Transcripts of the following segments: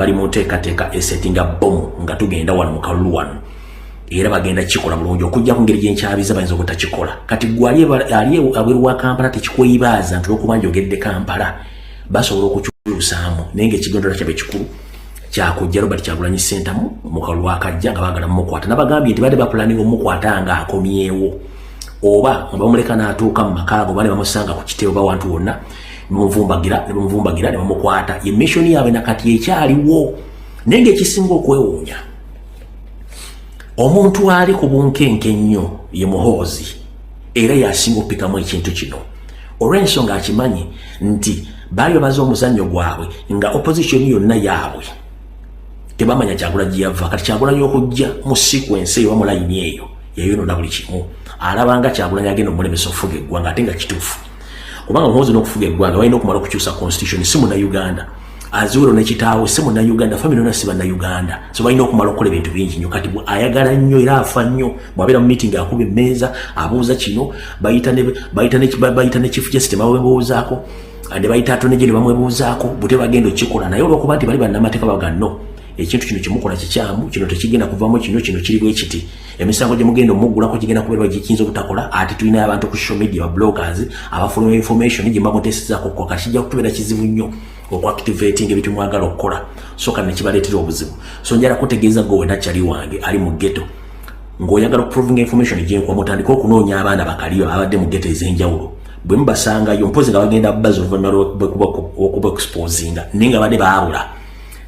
Bali mu nteekateeka esettinga bomu nga tugenda wano mu kalulu wano, era bagenda kikola bulungi okujja ku ngeri gyenkyabiza bayinza obutakikola. Kati gwe ali abweru wa Kampala, tekikweyibaaza nti olwokuba njogedde Kampala basobola okukyusaamu, naye nga ekigendera kyabwe ekikulu kyakujja Robert Kyagulanyi Ssentamu mu kalulu akajja nga baagala mumukwata. Nabagambye nti badde baplanninga omukwata nga akomyewo, oba nga bamuleka n'atuuka mu maka ago, oba ne bamusanga ku kitebe oba wantu wonna, ne bamuvumbagira, ne bamuvumbagira, ne bamukwata. Ye mission yaabwe nakati ekyaliwo. Naye ng'ekisinga okwewuunya, omuntu ali ku bunkenke ennyo ye Muhoozi, era yasinga okupikamu ekintu kino, olw'ensonga akimanyi nti baali babaze omuzannyo gwabwe nga opposition yonna yaabwe tebamanya Kyagulanyi gye yava. Kati Kyagulanyi okujja mu sequence eyo oba mu layini eyo yayonona buli kimu. Alabanga Kyagulanyi agenda omulemesa okufuga eggwanga, ate nga kituufu, kubanga Muhoozi n'okufuga eggwanga balina okumala okukyusa constitution. Si Munnayuganda, aziwero ne kitaawe si Munnayuganda, family yonna si Bannayuganda, so balina okumala okukola ebintu bingi nnyo. Kati ayagala nnyo era afa nnyo. Bw'abeera mu meeting akuba emmeeza, abuuza kino, bayita ne chief justice, bamwebuuzaako, ne bayita attorney general bamwebuuzaako bute bagenda okukikola. Naye olwokuba nti bali bannamateeka, baga no ekintu kino kyemukola kikyamu, kino tekigenda kuvamu, kino kiri bwe kiti, emisango gye mugenda omuggulako gigenda kubeera gikiyinza obutakola. Ate tulina abantu ku social media, ba bloggers abafuluma information gye mbamuteesezaako okukola. Kijja kutubeera kizibu nnyo okuactivating ebintu mwagala okukola, so kati nekibaleetera obuzibu. So njala kutegeeza gwe wena kyali wange ali mu ghetto ng'oyagala okuprovinga information gyenkuwa, mutandike okunoonya abaana bakaliyo ababadde mu ghetto ez'enjawulo. Bwe mubasangayo, mpozi nga bagenda baza oluvannyuma lw'okuba exposinga, naye nga badde baabula,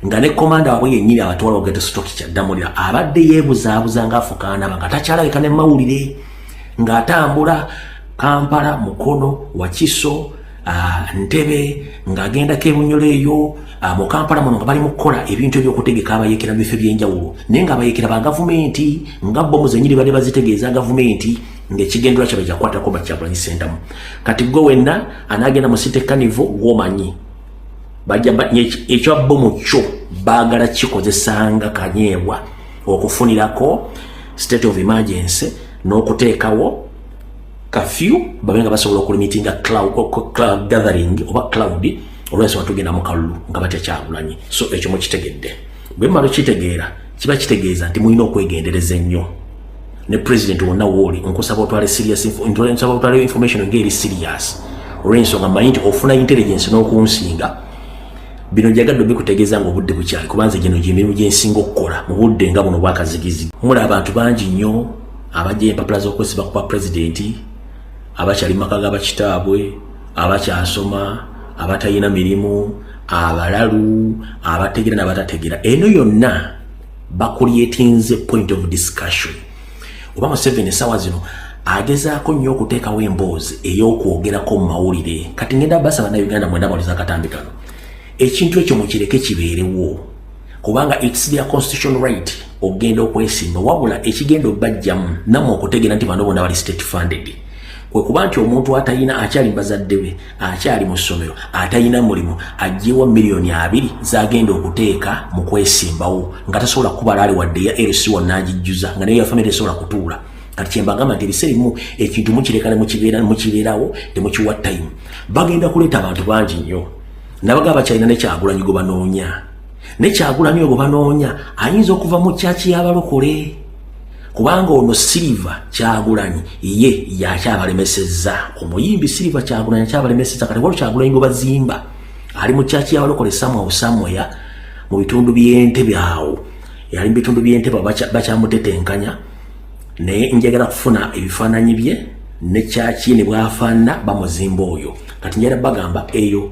nga ne komanda waabwe yennyini abatwala ghetto structure Ddamulira abadde yeebuzaabuza ng'afukaanaba nga takyalabika ne mawulire, ng'atambula Kampala, Mukono, Wakiso, Ntebe, ng'agendako ebunyolo eyo mu Kampala muno, nga bali mu kukola ebintu ebyokutegeka abayeekera mu bifo ebyenjawulo, naye nga abayeekera ba gavumenti, nga bomu zennyini badde bazitegeeza gavumenti, ng'ekigendera kyabwe kyakukwatako Bakyagulanyi Ssentamu. Kati gwe wenna anaagenda mu City Carnival, gw'omanyi bajja ekya bomu kyo baagala kikozesanga kanyeebwa okufunirako state of emergency n'okuteekawo curfew, babe nga basobola okulimitinga crowd gathering oba crowd, olwensonga tugenda mu kalulu nga batya Kyagulanyi. So ekyo mukitegedde. Bwe mumala okitegeera, kiba kitegeeza nti mulina okwegendereza ennyo. Ne president wonna wooli, nkusaba otwale serious, nsaba otwale information ng'eri serious, olw'ensonga mmanyi nti ofuna intelligence n'okunsinga. Bino njagadde obikutegeeza nga obudde bukyali, kubanze gino gyemirimu gyensinga okukola mu budde nga buno bwakazigizi. Muli abantu bangi nnyo abajja empapula z'okwesiba ku bwa pulezidenti, abakyali mu maka g'abakitaabwe, abakyasoma, abatalina mirimu, abalalu, abategeera n'abatategeera. Eno yonna bacreatinze point of discussion. Oba Museveni essaawa zino agezaako nnyo okuteekawo emboozi ey'okwogerako mu mawulire. Kati ngenda basaba Bannayuganda mwenda bawuliza akatambi kano, ekintu ekyo mukireke kibeerewo, kubanga it's their constitutional right okugenda okwesimba. Wabula ekigenda obbajjamu nammwe okutegeera nti bano bonna bali state funded, kwe kuba nti omuntu atalina, akyali mu bazadde be, akyali mu ssomero, atalina mulimu, aggyewa 20 million zagenda okuteeka mu kwesimbawo, nga tasobola kubala ali wadde ya LC wannagijjuza, nga naye ya family esobola kutuula. Kati kyembagamba nti ebiseera ebimu ekintu mukireka ne mukibeerawo, temukiwa time. Bagenda kuleeta abantu bangi nnyo. Nabagamba bakyalina ne Kyagulanyi gwe banoonya, ne Kyagulanyi ogwo banoonya ayinza okuva mu kyaki y'abalokole, kubanga ono Silver Kyagulanyi ye yakyabalemesezza. Omuyimbi Silver Kyagulanyi akyabalemesezza. Kati waliwo Kyagulanyi gwe bazimba ali mu kyaki y'abalokole somewhere somewhere mu bitundu by'Entebe awo, yali mu bitundu by'Entebe, bakyamutetenkanya. Naye njagala kufuna ebifaananyi bye ne kyaki ne bwafaanana bamuzimba oyo. Kati njagala bagamba eyo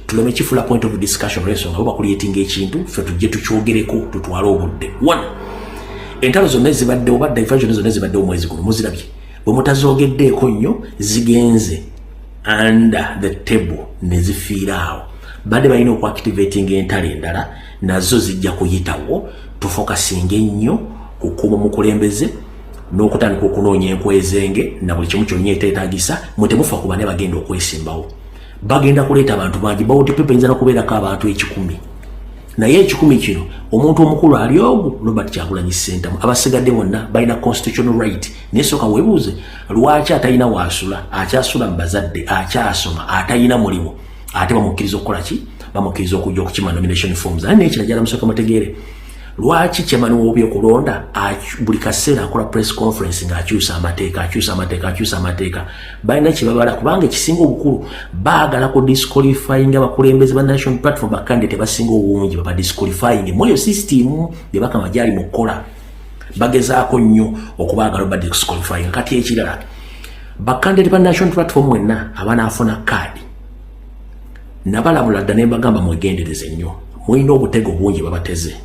tuleme kifula point of discussion, olwensonga bo bacreatinga ekintu, ffe tujje tukyogereko, tutwale obudde. One, entalo zonna ezibaddewo oba diversion zonna ezibaddewo omwezi guno muzirabye, bwe mutazoogeddeeko nnyo zigenze under the table ne zifiira awo. Badde balina okuactivatinga entalo endala, nazo zijja kuyitawo. Tufocusinga ennyo kukuuma omukulembeze n'okutandika okunoonya enkwezenge na buli kimu kyonna eteetagisa. Mwe temufa ku bane bagenda okwesimbawo, bagenda kuleeta abantu bangi. Ballot paper eyinza nokubeerako abantu 100, naye 100 kino omuntu omukulu ali ogu Robert Kyagulanyi Ssentamu, abasigadde bonna balina constitutional right. Naye sooka weebuuze lwaki atalina waasula, akyasula mu bazadde, akyasoma, atalina mulimu, ate bamukkiriza okukola ki? Bamukkiriza okujja okukima nomination forms. Aye nekira jala musooka mutegeere lwaki chairman w'obyokulonda buli kaseera akola press conference ng'akyusa amateeka, akyusa amateeka, akyusa amateeka. Balina kyebabala, kubanga ekisinga obukulu baagala ku disqualifying abakulembeze ba National Platform. Ba candidate basinga obungi baba disqualifying mu eyo system gye bakama gyali mu kukola. Bagezaako nnyo okubaagala ba disqualifying. Kati ekirala, ba candidate ba National Platform mwenna abanaafuna kaadi, nabalabula dda ne mbagamba mwegendereze nnyo, mulina obutego bungi babateze.